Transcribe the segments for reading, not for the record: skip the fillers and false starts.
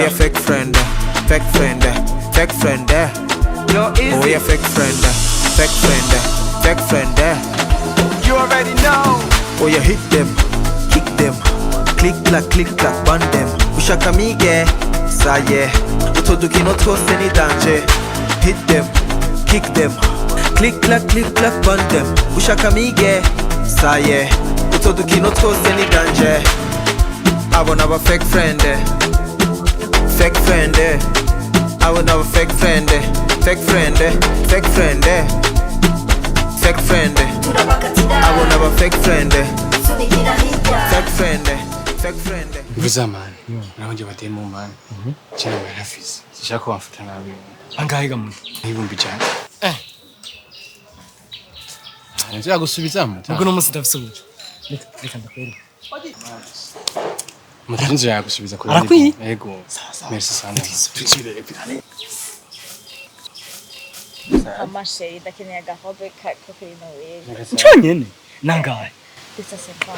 yeah, fake friend, fake friend, fake friend. Yo, Oh easy. yeah, fake friend, fake friend, fake friend. You already know. Oh yeah, hit them, kick them, click clack, click clack, ban them. Ushaka mige, saye, utwo dukino twose ni danger. Hit them, kick them, click clack, click clack, ban them. Ushaka mige, saye, utwo dukino twose ni danger. Abo naba fake friend, fake friend. Abo naba fake friend, fake friend, fake friend, fake friend. Abo naba fake friend. Fake friend, fake friend. Mvuza mani naho bateye mu mani cyane barafise sishaka ko bamfata nabi. Angahe ga muto? 100,000. Nzi yagusubizamo. Ubwo no munsi ndafise uburyo. Reka reka ndakwereka. Mutunzi yagusubiza kuri. Arakwiye? Yego, merci sana. Amasheri ndakeneye agahobe ko kuri Noel. Cyonyene nangahe? Ndetse sempa.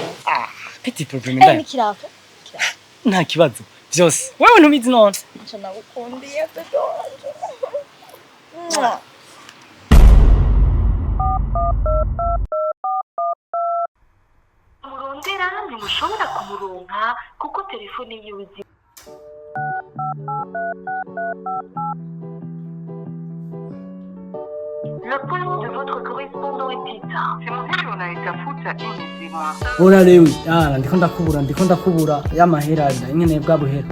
Petit problème Eh ndaye. Nikirapo. Nta kibazo byose wewe ntubizi none. Nca nagukundiye bebe wanje. Mwah. Murondera ntimushobora kumuronka kuko telefone yiwe izi. Le poste de votre correspondant est éteint. Urarewe ah ndiko ndakubura, ndiko ndakubura y'amahera nkeneye bwa buhera.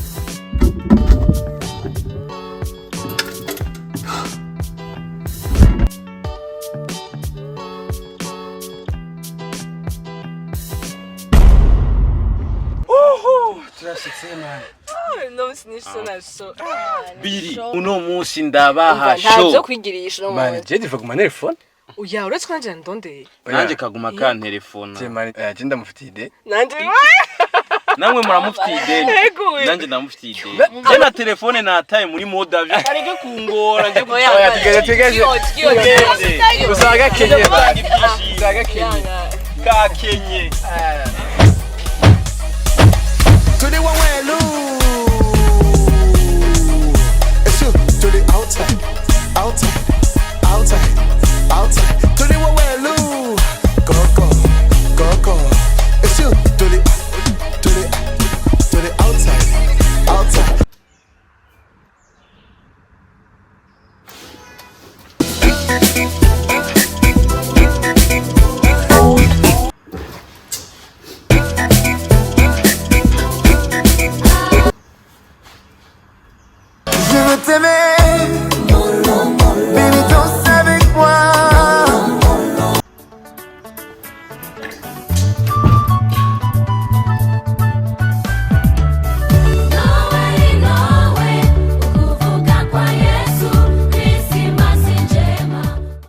Biri uno munsi ndabaha Nta byo show. kwigirisha uno Mani munsi. je diva guma telefone. Oya, uretse ko nanjye ndondeye. Nanjye kaguma kantelefona. Je mani je ndamufitiye ide. Nanjye. Namwe muramufitiye ideni? Yego. Nanjye ndamufitiye ideni. Je na telefone nataye muri mode avion, areke kungora nje. Oya, tugeze tugeze. Usaga kenye. Usaga kenye. Kakenye. To the one where lose. It's you to the outside, outside, outside, outside,